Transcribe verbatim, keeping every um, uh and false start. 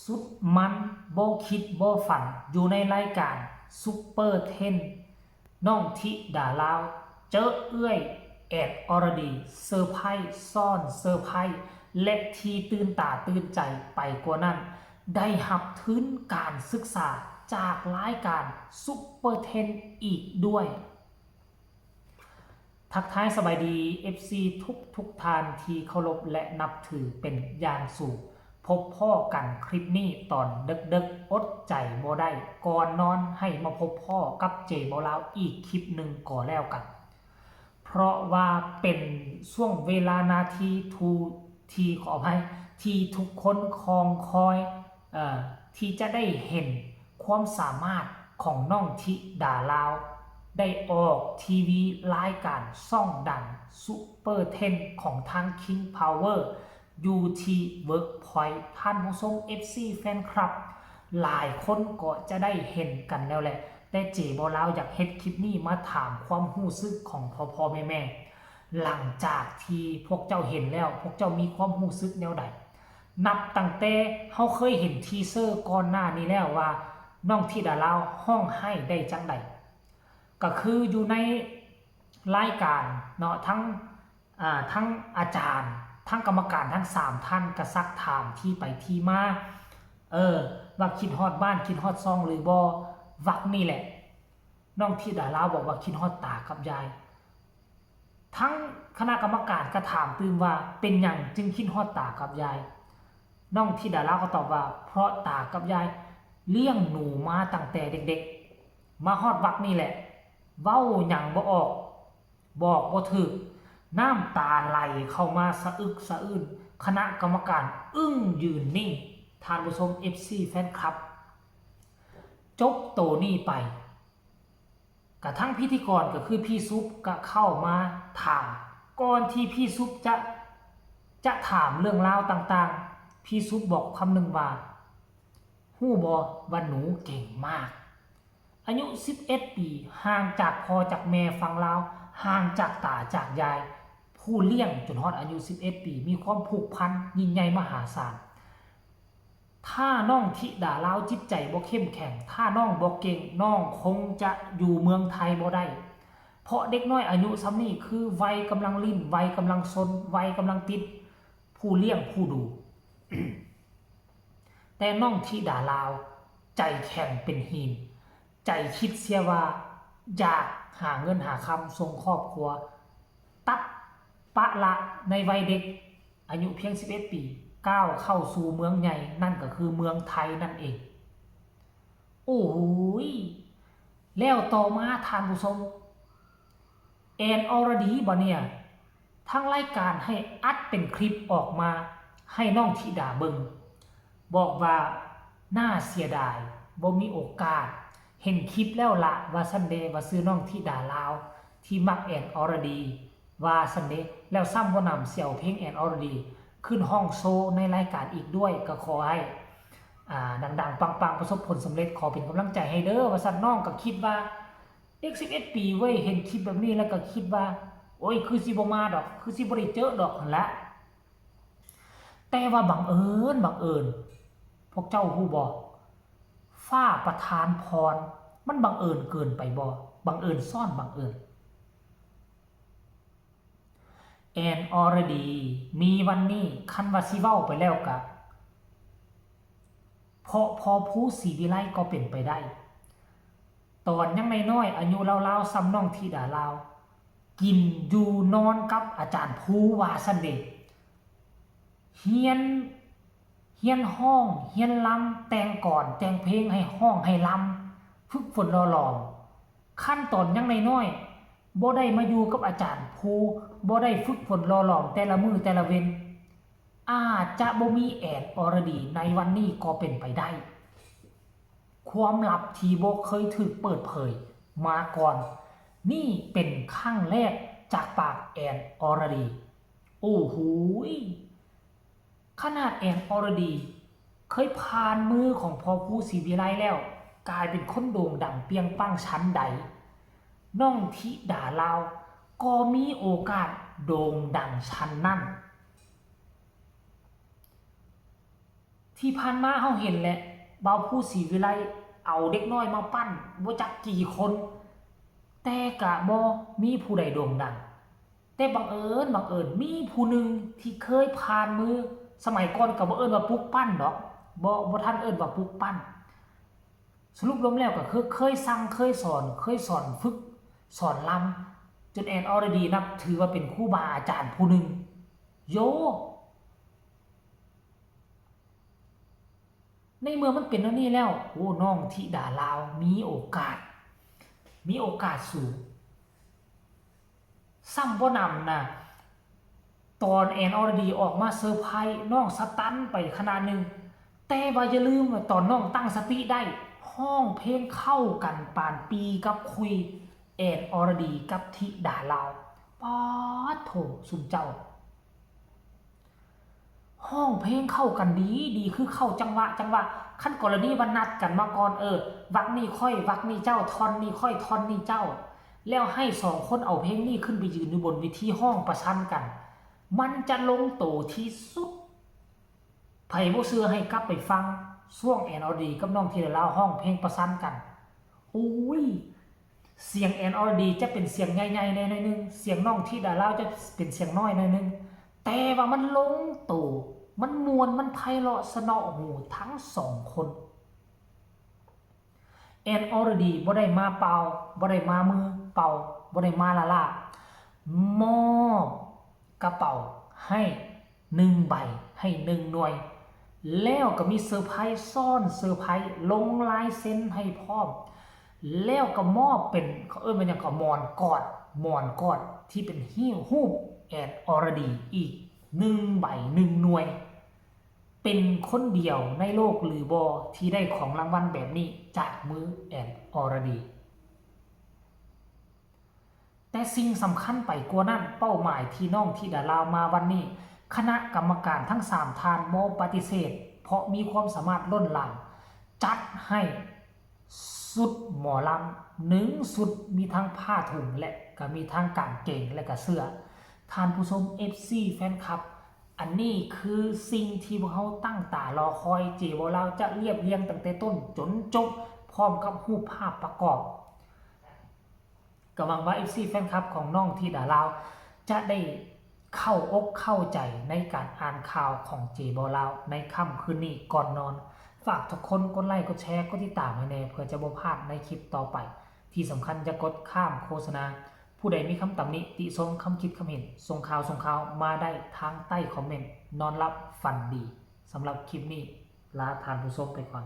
สุดมันบ่คิดบ่ฝัน อยู่ในรายการซุปเปอร์เทน น้องธิดาลาว เจอเอื้อยแอนอรดี เซอร์ไพรส์ซ้อนเซอร์ไพรส์ และที่ตื่นตาตื่นใจไปกว่านั้น ได้รับทุนการศึกษาจากรายการซุปเปอร์เทนอีกด้วย ทักทายสบายดี เอฟซี ทุกทุกท่านที่เคารพและนับถือเป็นอย่างสูง พบพ้อกันคลิปนี้ตอนเดิกๆ อดใจบ่ได้ ก่อนนอนให้มาพบพ้อกับเจบ่าวลาวอีกคลิปหนึ่งก็แล้วกัน เพราะว่าเป็นช่วงเวลานาทีทูที่ขออภัย ที่ทุกคนคองคอยเอ่อที่จะได้เห็นความสามารถของน้องธิดาลาว ได้ออกทีวีรายการช่องดังซุปเปอร์เทนของทาง King Power อยู่ที่ Workpoint ท่านผู้ชม เอฟซี แฟนคลับ หลายคนก็จะได้เห็นกันแล้วแหละ แต่เจบ่าวลาวอยากเฮ็ดคลิปนี้มาถามความรู้สึกของพ่อพ่อแม่แม่ๆ หลังจากที่พวกเจ้าเห็นแล้ว พวกเจ้ามีความรู้สึกแนวใด นับตั้งแต่เฮาเคยเห็นทีเซอร์ก่อนหน้านี้แล้วว่าน้องธิดาลาวฮ้องไห้ได้จั่งใด ก็คืออยู่ในรายการเนาะ ทั้งอ่าทั้งอาจารย์ ทั้งกรรมการทั้งสามท่านก็ซักถามที่ไปที่มา เออ ว่าคิดฮอดบ้านคิดฮอดซองหรือบ่ วรรคนี่แหละ น้องธิดาลาวบอกว่าคิดฮอดตากับยาย ทั้งคณะกรรมการก็ถามตื่มว่าเป็นหยังจึงคิดฮอดตากับยาย น้องธิดาลาวก็ตอบว่าเพราะตากับยายเลี้ยงหนูมาตั้งแต่เด็กๆ มาฮอดวรรคนี่แหละ เว้าหยังบ่ออก บอกบ่ถูก น้ำตาไหลเข้ามาสะอึกสะอื้น คณะกรรมการอึ้งยืนนิ่ง ท่านผู้ชม เอฟซี แฟนคลับ จบโตนี้ไป กระทั่งพิธีกรก็คือพี่ซุปก็เข้ามาถาม ก่อนที่พี่ซุปจะจะถามเรื่องราวต่างๆ พี่ซุปบอกคำหนึ่งว่า ฮู้บ่ว่าหนูเก่งมาก อายุสิบเอ็ดปี ห่างจากพ่อจากแม่ฝั่งลาว ห่างจากตาจากยาย ผู้เลี้ยงจนฮอดอายุสิบเอ็ดปี มีความผูกพันยิ่งใหญ่มหาศาล ถ้าน้องธิดาลาวจิตใจบ่เข้มแข็ง ถ้าน้องบ่เก่ง น้องคงจะอยู่เมืองไทยบ่ได้ เพราะเด็กน้อยอายุส่ำนี้คือวัยกำลังลิ้น วัยกำลังซน วัยกำลังติดผู้เลี้ยงผู้ดู แต่น้องธิดาลาวใจแข็งเป็นหิน ใจคิดเสียว่าอยากหาเงินหาคำส่งครอบครัว ตัดปะละในวัยเด็ก อายุเพียงสิบเอ็ดปี ก้าวเข้าสู่เมืองใหญ่ นั่นก็คือเมืองไทยนั่นเอง โอ้โหย แล้วต่อมาท่านผู้ชม แอนอรดีบ่เนี่ย ทางรายการให้อัดเป็นคลิปออกมาให้น้องธิดาเบิ่ง บอกว่าน่าเสียดาย บ่มีโอกาส เห็นคลิปแล้วละ ว่าซั่นเด้ ว่าชื่อน้องธิดาลาว ที่มักแอนอรดี ว่าซั่นเด้ แล้วซ้ำบ่หนำสิเอาเพลงแอนอรดี ขึ้นฮ้องโชว์ในรายการอีกด้วย ก็ขอให้ อ่า ดังๆ ปังๆ ประสบผลสำเร็จ ขอเป็นกำลังใจให้เด้อ ว่าซั่น น้องก็คิดว่า เด็กสิบเอ็ดปีเว้ย เห็นคลิปแบบนี้แล้วก็คิดว่า โอ้ย คือสิบ่มาดอก คือสิบ่ได้เจอดอกหั่นละ แต่ว่าบังเอิญ บังเอิญ พวกเจ้าฮู้บ่ ฟ้าประทานพร มันบังเอิญเกินไปบ่ บังเอิญซ้อนบังเอิญ แอนอรดี มีวันนี้ คันว่าสิเว้าไปแล้วกะ เพราะพ่อภูศรีวิไลก็เป็นไปได้ ตอนยังน้อยๆ อายุราวๆ ส่ำน้องธิดาลาว กินอยู่นอนกับอาจารย์ภูว่าซั่นเด้ เฮียน เฮียนฮ้อง เฮียนลำ แต่งกลอน แต่งเพลงให้ฮ้องให้ลำ ฝึกฝนหล่อหลอม คันตอนยังน้อยๆ บ่ได้มาอยู่กับอาจารย์ภู บ่ได้ฝึกฝนหล่อหลอมแต่ละมื้อแต่ละเว็น อาจจะบ่มีแอนอรดีในวันนี้ก็เป็นไปได้ ความลับที่บ่เคยถูกเปิดเผยมาก่อน นี่เป็นครั้งแรกจากปากแอนอรดี โอ้โหย ขนาดแอนอรดี เคยผ่านมือของพ่อภูศรีวิไลแล้ว กลายเป็นคนโด่งดังเปรียงปังชั้นใด น้องธิดาลาว ก็มีโอกาสโด่งดังชั้นนั้น ธิ ที่ผ่านมาเฮาเห็นแหละ บ่าวภูศรีวิไลเอาเด็กน้อยมาปั้นบ่จักกี่คน แต่กะบ่มีผู้ใดโด่งดัง แต่บังเอิญบังเอิญมีผู้หนึ่งที่เคยผ่านมือ สมัยก่อนก็บ่เอิ้นว่าปลุกปั้นดอก บ่บ่ทันเอิ้นว่าปลุกปั้น สรุปรวมแล้วก็คือเคยสั่งเคยสอน เคยสอนฝึกสอนรำ จนแอนอรดีนับถือว่าเป็นครูบาอาจารย์ผู้หนึ่ง โย ในเมื่อมันเป็นแนวนี้แล้ว โอ้ น้องธิดาลาวมีโอกาส มีโอกาสสูง ซ้ำบ่นำนะตอนแอนอรดีออกมาเซอร์ไพรส์น้องสตันไปขนาดหนึ่ง แต่ว่าอย่าลืมว่าตอนน้องตั้งสติได้ ฮ้องเพลงเข้ากันปานปีกับคุย แอนอรดีกับธิดาลาว ป๊าดโถ ซุมเจ้า ฮ้องเพลงเข้ากันดีดี คือเข้าจังหวะจังหวะ คันกรณีว่านัดกันมาก่อน เออ วรรคนี้ข้อย วรรคนี้เจ้า ท่อนนี้ข้อย ท่อนนี้เจ้า แล้วให้สองคนเอาเพลงนี้ขึ้นไปยืนอยู่บนเวทีฮ้องประชันกัน มันจะลงโตที่สุด ไผบ่เชื่อให้กลับไปฟังช่วงแอนอรดีกับน้องธิดาลาวฮ้องเพลงประชันกัน อุ้ย เสียงแอนอรดีจะเป็นเสียงใหญ่ๆแน่หน่อยหนึ่ง เสียงน้องธิดาลาวจะเป็นเสียงน้อยหน่อยหนึ่ง แต่ว่ามันลงโต มันม่วน มันไพเราะสนอหูทั้งสองคน แอนอรดีบ่ได้มาเปล่า บ่ได้มามือเปล่า บ่ได้มาล้าๆ มอบกระเป๋าให้หนึ่งใบ ให้หนึ่งหน่วย แล้วก็มีเซอร์ไพรส์ซ้อนเซอร์ไพรส์ ลงลายเซ็นให้พร้อม แล้วก็มอบเป็น เขาเอิ้นว่าหยังก็หมอนกอด หมอนกอดที่เป็นหิ้วรูปแอนอรดีอีกหนึ่งใบ หนึ่งหน่วย เป็นคนเดียวในโลกหรือบ่ที่ได้ของรางวัลแบบนี้จากมือแอนอรดี แต่สิ่งสำคัญไปกว่านั้น เป้าหมายที่น้องธิดาลาวมาวันนี้ คณะกรรมการทั้งสามท่านบ่ปฏิเสธ เพราะมีความสามารถล้นหลาม จัดให้ชุดหมอลำหนึ่งชุด มีทั้งผ้าถุงและก็มีทั้งกางเกงและก็เสื้อ ท่านผู้ชม เอฟซี แฟนคลับ อันนี้คือสิ่งที่พวกเราตั้งตารอคอย เจบ่าวลาวจะเรียบเรียงตั้งแต่ต้นจนจบ พร้อมกับรูปภาพประกอบ ก็หวังว่า เอฟซี แฟนคลับของน้องธิดาลาว จะได้เข้าอกเข้าใจในการอ่านข่าวของเจบ่าวลาวในค่ำคืนนี้ก่อนนอน ฝากทุกคนกดไลค์กดแชร์กดติดตามให้แน่ เพื่อจะบ่พลาดในคลิปต่อไป ที่สำคัญอย่ากดข้ามโฆษณา ผู้ใดมีคำตำหนิติชม คำคิดคำเห็น ส่งข่าวส่งข่าวมาได้ทางใต้คอมเมนต์ นอนหลับฝันดี สำหรับคลิปนี้ลาท่านผู้ชมไปก่อน